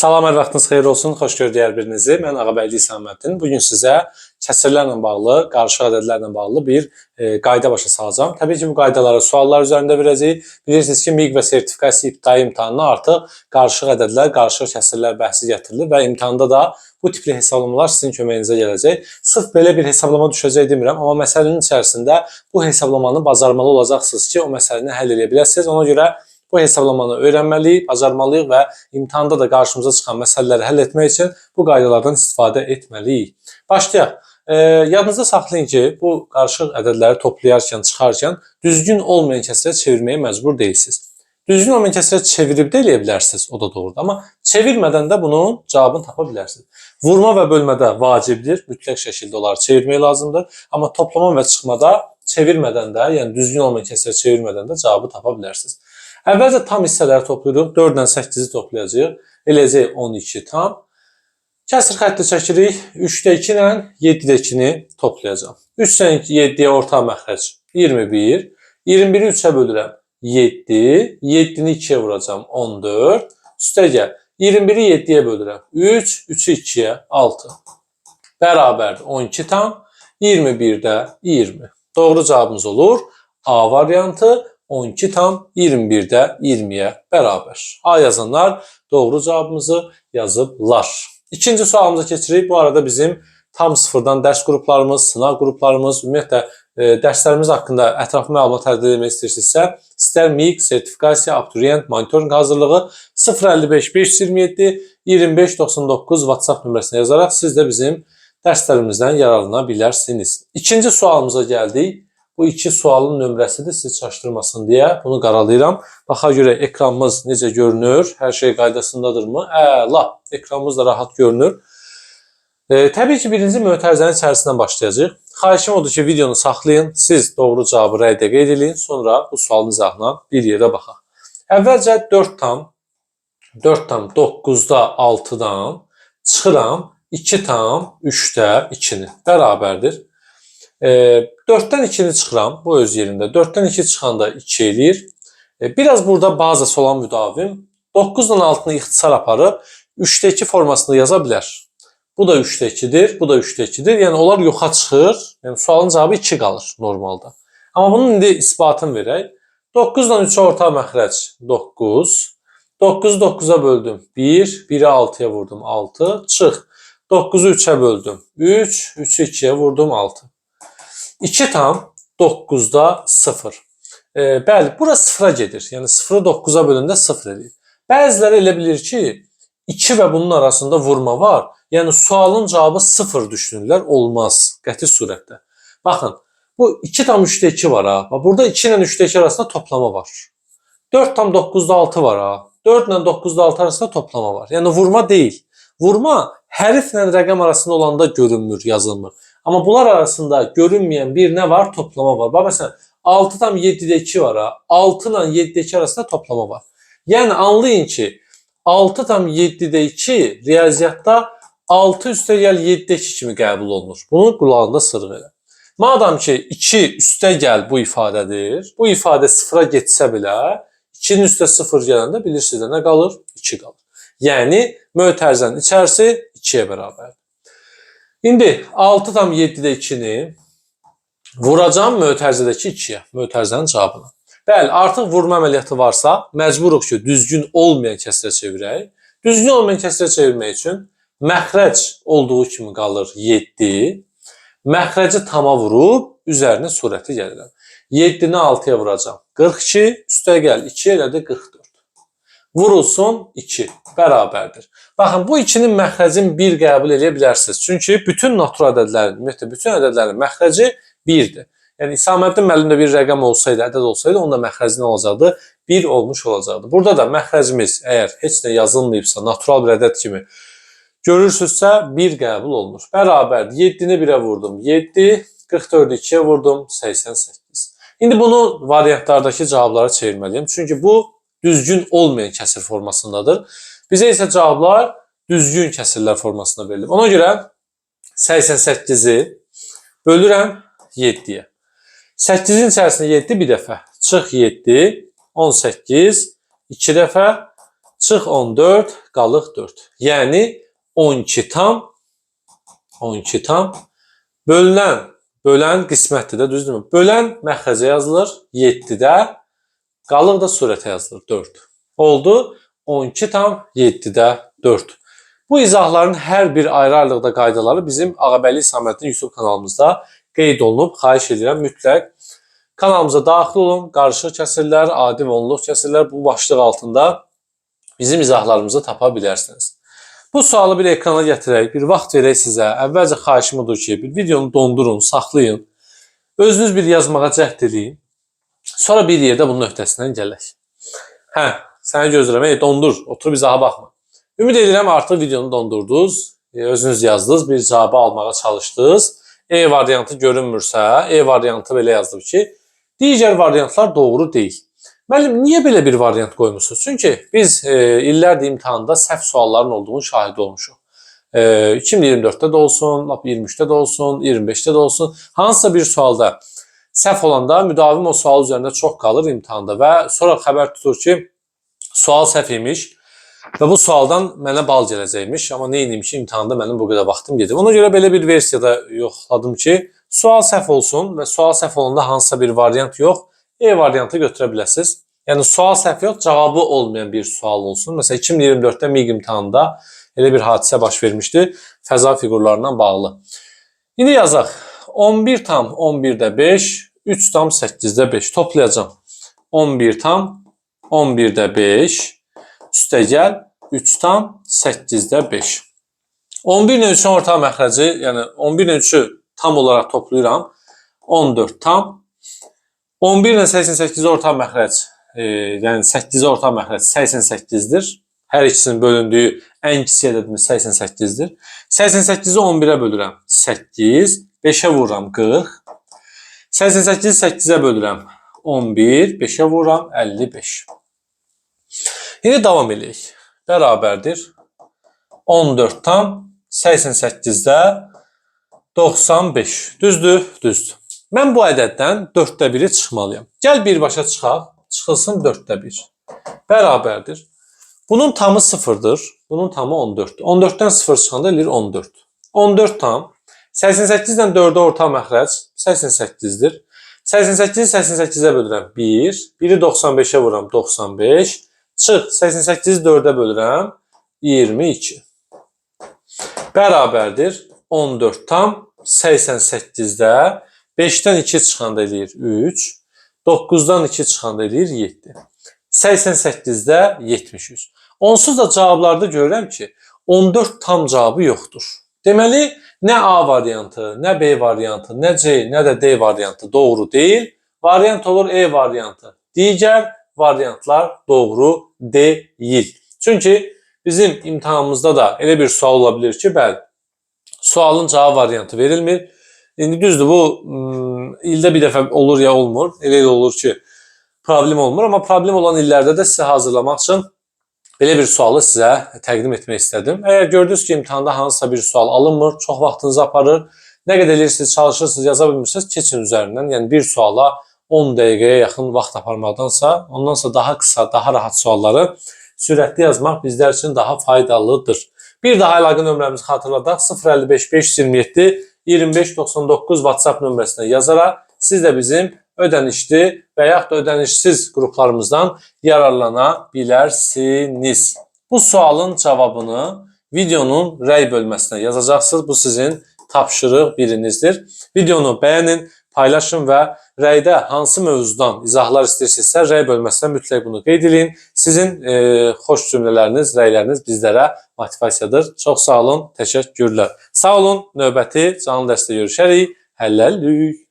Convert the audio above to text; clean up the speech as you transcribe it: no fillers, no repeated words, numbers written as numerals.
Salam, hər vaxtınız xeyir olsun. Xoş gördük hər birinizi. Mən Ağabəyli İsaməddin. Bu gün sizə kəsrlərlə bağlı, qarışıq ədədlərlə bağlı bir qayda başa salacağam. Təbii ki, bu qaydaları suallar üzərində verəcəyik. Bilirsiniz ki, MİQ və sertifikasiya ibtidai imtahanına artıq qarışıq ədədlər, qarışıq kəsrlər bəhsi gətirilir və imtahanda da bu tipli hesablamalar sizin köməyinizə gələcək. Sırf belə bir hesablama düşəcək demirəm, amma məsələnin içərisində bu hesaplamanı bacarmalı olacaqsınız ki, o məsələni həll edə biləsiniz. Ona görə bu hesablamanı öyrənməliyik, bacarmalıyıq və imtahanda da qarşımıza çıxan məsələləri həll etmək üçün bu qaydalardan istifadə etməliyik. Başlayaq. Yadınızda saxlayın ki, bu qarışıq ədədləri toplayarkən, çıxarkən düzgün olmayan kəsrə çevirməyə məcbur deyilsiniz. Düzgün olmayan kəsrə çevirib də eləyə bilərsiniz, o da doğrudur. Amma çevirmədən də bunun cavabını tapa bilərsiniz. Vurma və bölmədə vacibdir, mütləq şəkildə onları çevirmək lazımdır. Amma toplama və çıxmada çevirmədən də, yəni düzgün olmayan kəsrə çevirmədən də cavabı tapa bilərsiniz. Əvvəlcə tam hissələri toplayırıq. 4 ilə 8-i toplayacağıq. Eləyəcək 12 tam. Kəsr xətti çəkirik. 3-də 2 ilə 7-də 2-ni toplayacağam. 3 ilə 7-yə ortaq məxrəc 21. 21-i 3-ə bölürəm 7. 7-ni 2-yə vuracağam 14. Üstəgəl 21-i 7-yə bölürəm 3. 3-ü 2-yə 6. Bərabərdir 12 tam. 21-də 20. Doğru cavabımız olur. A variantı 12 tam 21-də 20-yə bərabər. A yazanlar doğru cavabımızı yazıblar. İkinci sualımıza keçirik. Bu arada bizim tam sıfırdan dərs qruplarımız, sınaq qruplarımız, ümumiyyətlə dərslərimiz haqqında ətraflı məlumat əldə etmək istəyirsinizsə, istər MİQ, sertifikasiya, abituriyent, monitorinq hazırlığı 055 527 25 99 WhatsApp nömrəsinə yazaraq siz də bizim dərslərimizdən yararlana bilərsiniz. İkinci sualımıza gəldik. Bu iki sualın nömrəsidir, sizi çaşdırmasın deyə bunu qaralayıram. Baxa görə ekranımız necə görünür? Hər şey qaydasındadırmı? Əla, ekranımız da rahat görünür. Təbii ki, birinci mötərizənin içərisindən başlayacağıq. Xahişim odur ki, videonu saxlayın, siz doğru cavabı rəydə qeyd edin, sonra bu sualın izahına bir yerə baxaq. Əvvəlcə 4 tam 4 tam 9-da 6-dan çıxıram 2 tam 3-də 2-ni bərabərdir. 4-dən 2-ni çıxıram, bu öz yerində. 4-dən 2 çıxanda 2 eləyir. Biraz burada bazası olan müdavim 9 ilə 6-nı ixtisar aparıb 3-də 2 formasında yaza bilər. Bu da 3-də 2-dir, bu da 3-də 2-dir. Yəni onlar yoxa çıxır. Yəni sualın cavabı 2 qalır normalda. Amma bunun indi isbatını verək. 9 ilə 3-ə ortaq məxrəc 9. 9-u 9-a böldüm 1, 1-i 6-ya vurdum 6. Çıx. 9-u 3-ə böldüm 3, 3-ü 2-yə vurdum 6. 2 tam 9-da 0. Bəli, bura 0-a gedir. Yəni 0-ı 9-a böləndə 0 eləyir. Bəziləri elə bilir ki, 2 və bunun arasında vurma var. Yəni sualın cavabı 0 düşünürlər. Olmaz qəti surətdə. Baxın, bu 2 tam 3-də 2 var ha. Bax, burada 2 ilə 3-də 2 arasında toplama var. 4 tam 9-da 6 var ha. 4 ilə 9-da 6 arasında toplama var. Yəni vurma deyil. Vurma hərflə rəqəm arasında olanda görünmür, yazılmır. Amma bunlar arasında görünməyən bir nə var? Toplama var. Bax, məsələn, 6 tam 7-də 2 var ha. 6 ilə 7-də 2 arasında toplama var. Yəni anlayın ki, 6 tam 7-də 2 riyaziyyatda 6 üstəgəl 7-də 2 kimi qəbul olunur. Bunu qulağında sırıq elə. Madam ki 2 üstəgəl bu ifadədir, bu ifadə sıfıra getsə belə 2-nin üstə 0 gələndə bilirsiniz də nə qalır? 2 qalır. Yəni mötərizənin içərisi 2-yə bərabərdir. İndi 6 tam 7-də 2-ni vuracağam mötərizədəki 2-yə, mötərizənin cavabına. Bəli, artıq vurma əməliyyatı varsa, məcburuq ki, düzgün olmayan kəsrə çevirək. Düzgün olmayan kəsrə çevirmək üçün məxrəc olduğu kimi qalır 7. Məxrəci tama vurub üzərinə surəti gəlirəm. 7-ni 6-ya vuracağam. 42, üstəgəl 2 elədi 44. Vurulsun 2 bərabərdir. Baxın, bu 2-nin məxrəcini 1 qəbul edə bilərsiniz. Çünki bütün natural ədədlərin, ümumiyyətlə bütün ədədlərin məxrəci 1-dir. Yəni İsaməddin müəllimdə bir rəqəm olsaydı, ədəd olsaydı, onun da məxrəci nə olacaqdı? 1 olmuş olacaqdı. Burada da məxrəcimiz əgər heç nə yazılmayıbsa, natural bir ədəd kimi görürsünüzsə 1 qəbul olunur. Bərabərdir. 7-ni 1-ə vurdum 7, 44-ü 2-yə vurdum 88. İndi bunu variantlardakı cavablara çevirməliyim. Çünki bu düzgün olmayan kəsir formasındadır. Bizə isə cavablar düzgün kəsirlər formasında verilib. Ona görə 88-i bölürəm 7-yə. 8-in içərisində 7 bir dəfə. Çıx 7, 18, 2 dəfə. Çıx 14, qalıq 4. Yəni 12 tam 12 tam bölünən, bölən qismətdir də, düzdürmü? Bölən məxrəcə yazılır 7-də, qalıq da surətə yazılır 4. Oldu 12 tam 7-də 4. Bu izahların hər bir ayrı-ayrılıqda qaydaları bizim Ağabəyli Hüsaməddin YouTube kanalımızda qeyd olunub. Xahiş edirəm mütləq kanalımıza daxil olun. Qarışıq kəsirlər, adi və onluq kəsirlər bu başlıq altında bizim izahlarımızı tapa bilərsiniz. Bu sualı bir ekrana gətirək, bir vaxt verək sizə. Əvvəlcə xahişim odur ki, bir videonu dondurun, saxlayın. Özünüz bir yazmağa cəhd eləyin. Sonra bir yerdə bunun öhdəsindən gələk. Hə, səni gözləyirəm. Ey, dondur, oturub izaha baxma. Ümid edirəm artıq videonu dondurdunuz, özünüz yazdınız, bir cavabı almağa çalışdınız. E variantı görünmürsə, E variantı belə yazdım ki, digər variantlar doğru deyil. Müəllim, niyə belə bir variant qoymusunuz? Çünki biz illərdir imtahanda səhv sualların olduğunu şahid olmuşuq. 2024-də də olsun, lap 23-də də olsun, 25-də də olsun. Hansısa bir sualda səhv olanda müdavim o sual üzərində çox qalır imtahanda və sonra xəbər tutur ki, sual səhv imiş və bu sualdan mənə bal gələcəkmiş. Amma nə edeyim ki, imtahanda mənim bu qədər vaxtım gedib. Ona görə belə bir versiyada yoxladım ki, sual səhv olsun və sual səhv olanda hansısa bir variant yox, E variantı götürə biləsiniz. Yəni sual səhv yox, cavabı olmayan bir sual olsun. Məsələn, 2024-də MİQ imtahanında elə bir hadisə baş vermişdi fəza fiqurlarından bağlı. İndi yazaq. 11 tam 11-də 5, 3 tam 8-də 5 toplayacağam. 11 tam 11-də 5, üstəgəl 3 tam 8-də 5. 11 ilə 3-ün ortaq məxrəci, yəni 11 ilə 3-ü tam olaraq toplayıram. 14 tam 11 ilə 88 ortaq məxrəc, yəni 8 ortaq məxrəc 88-dir. Hər ikisinin bölündüyü ən kiçik ədədimiz 88-dir. 88-i 11-ə bölürəm 8, 5-ə vururam 40. 88-i 8-ə bölürəm 11, 5-ə vururam 55. İndi davam eləyək. Bərabərdir 14 tam 88-də 95. Düzdür? Düzdür. Mən bu ədəddən 4-də 1-i çıxmalıyam. Gəl birbaşa çıxaq. Çıxılsın 4-də 1. Bərabərdir. Bunun tamı 0-dır. Bunun tamı 14-dür. 14-dən 0 çıxanda eləyir 14. 14 tam. 88-dən 4-ə ortaq məxrəc 88-dir. 88-i 88-ə bölürəm 1. 1-i 95-ə vururam 95. Çıx 88-i 4-ə bölürəm 22. Bərabərdir 14 tam 88-də 5-dən 2 çıxanda eləyir 3, 9-dan 2 çıxanda eləyir 7. 88-də 73. Onsuz da cavablarda görürəm ki, 14 tam cavabı yoxdur. Deməli, nə A variantı, nə B variantı, nə C, nə də D variantı doğru deyil. Variant olur E variantı. Digər variantlar doğru deyil. Çünki bizim imtahanımızda da elə bir sual ola bilər ki, bəli, sualın cavab variantı verilmir. İndi düzdür, bu ildə bir dəfə olur ya olmur. Elə olur ki, problem olmur. Amma problem olan illərdə də sizə hazırlamaq üçün belə bir sualı sizə təqdim etmək istədim. Əgər gördünüz ki, imtahanda hansısa bir sual alınmır, çox vaxtınızı aparır, nə qədər eləyirsiniz, çalışırsınız, yaza bilmirsiniz, keçin üzərindən. Yəni bir suala 10 dəqiqəyə yaxın vaxt aparmaqdansa, ondansa daha qısa, daha rahat sualları sürətli yazmaq bizlər üçün daha faydalıdır. Bir daha əlaqə nömrəmizi xatırladaq. 055 527 25 99 WhatsApp nömrəsinə yazaraq siz də bizim ödənişli və yaxud da ödənişsiz qruplarımızdan yararlana bilərsiniz. Bu sualın cavabını videonun rəy bölməsinə yazacaqsınız. Bu sizin tapşırıq birinizdir. Videonu bəyənin, paylaşın və rəydə hansı mövzudan izahlar istəyirsinizsə rəy bölməsinə mütləq bunu qeyd edin. Sizin xoş cümlələriniz, rəyləriniz bizlərə motivasiyadır. Çox sağ olun, təşəkkürlər. Sağ olun, növbəti canlı dərsdə görüşərik. Hələlik.